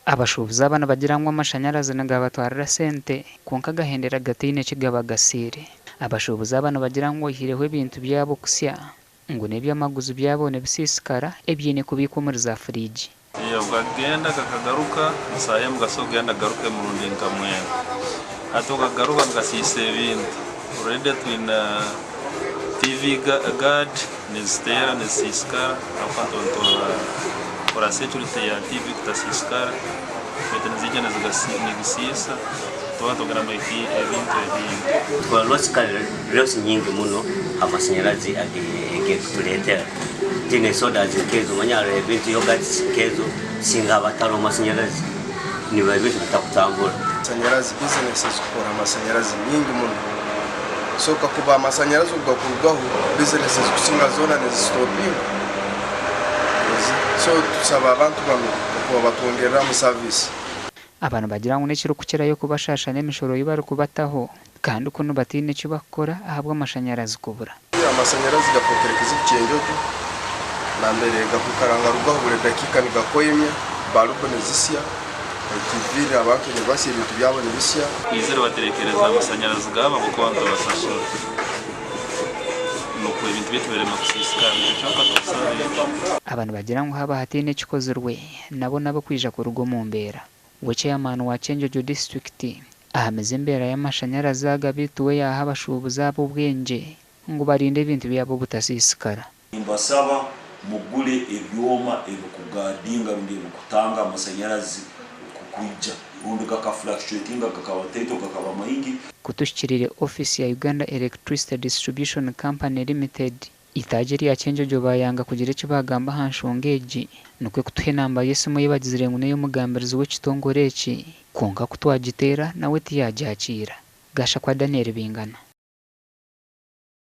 Abashuubuzi aba nibagira ngu amashanyarazi nigabatwarira sente kwonka gahendera gataine eki gabagasiire. Abashuubuzi aba nibagira ngu oihireho ebintu byabo kusya ngu n'ebyamaguzi byabo nibisiisikara ebiine kubiikwa omuri za furiigi. Gakagenda gakagaruka esaaha emwe gasobola kugenda gagaruka emirundi nka mwenda. Hati obu gakagaruka nigasiisa ebintu. Already twine TV guard niziteera nizisiisikara ahabw'okuba nituba nitukora security ya TV kutasiisikara beitu niziija nizigisiisa tuba nitwongeramu ebintu ebindi. Tukora loss kare loss nyingi muno amasanyarazi agekuturetera tihaine sodas nkezo omanya hariho ebintu yoghurts nkezo singa haba hatariho masanyarazi nibiba ebintu bitakutambura. Amasanyarazi bizinesi ezikukora amasanyarazi nyingi muno so kakuba amasanyarazi ogu gakurugaho bizinesi ezikusinga zoona nizisitopinga so tusaba abantu banu okuba batwongereramu service. Aba nibagira ngu n'ekirikukirayo kubashaasha n'emishoro ei barikubataho kandi kunu bataine eki bakukora ahabw'amashanyarazi kubura. Amasanyarazi gafookere ekizibu ky'enjojo nambere gakwikara ngarugaho buri dakiika nigakwemya, balubu nizisya, TV abantu nibasya ebintu byabo nibisya. Twizire baterekereza amasanyarazi gaabo ahabw'okuba nitubasasura nukwo ebintu byaitu bireme kusiisikara nikyo kyonka tukusaba ekyo. Aba nibagira ngu haaba hataine ekikozirwe nabo n'abokwija kuruga omu mbeera. We Chairman wa Kyenjojo disiturikiti ahamize embeera y'amashanyarazi aga beitu we yaaha abashuubuzi aba obwengye ngu barinde ebintu byabo obutasiisikara. Nimbasaba mugure ebyoma ebikugaadinga rundi ebikutanga amasanyarazi kwija rundi gakafluctuatinga gakaba taito gakaba maingi. Ku tuhikiriire ofiisi ya Uganda Electricity Distribution Company Limited, eitaagi erya Kyenjojo baayanga kugira eki baagamba aha nshonga egi nikwo kutuha enamba y'esimu ei bagizire ngu n'ey'omugambirizi w'ekitongore eki kwonka ku twagiteera nawe tiyagyakiira. Gashakwa Daniel Bingana.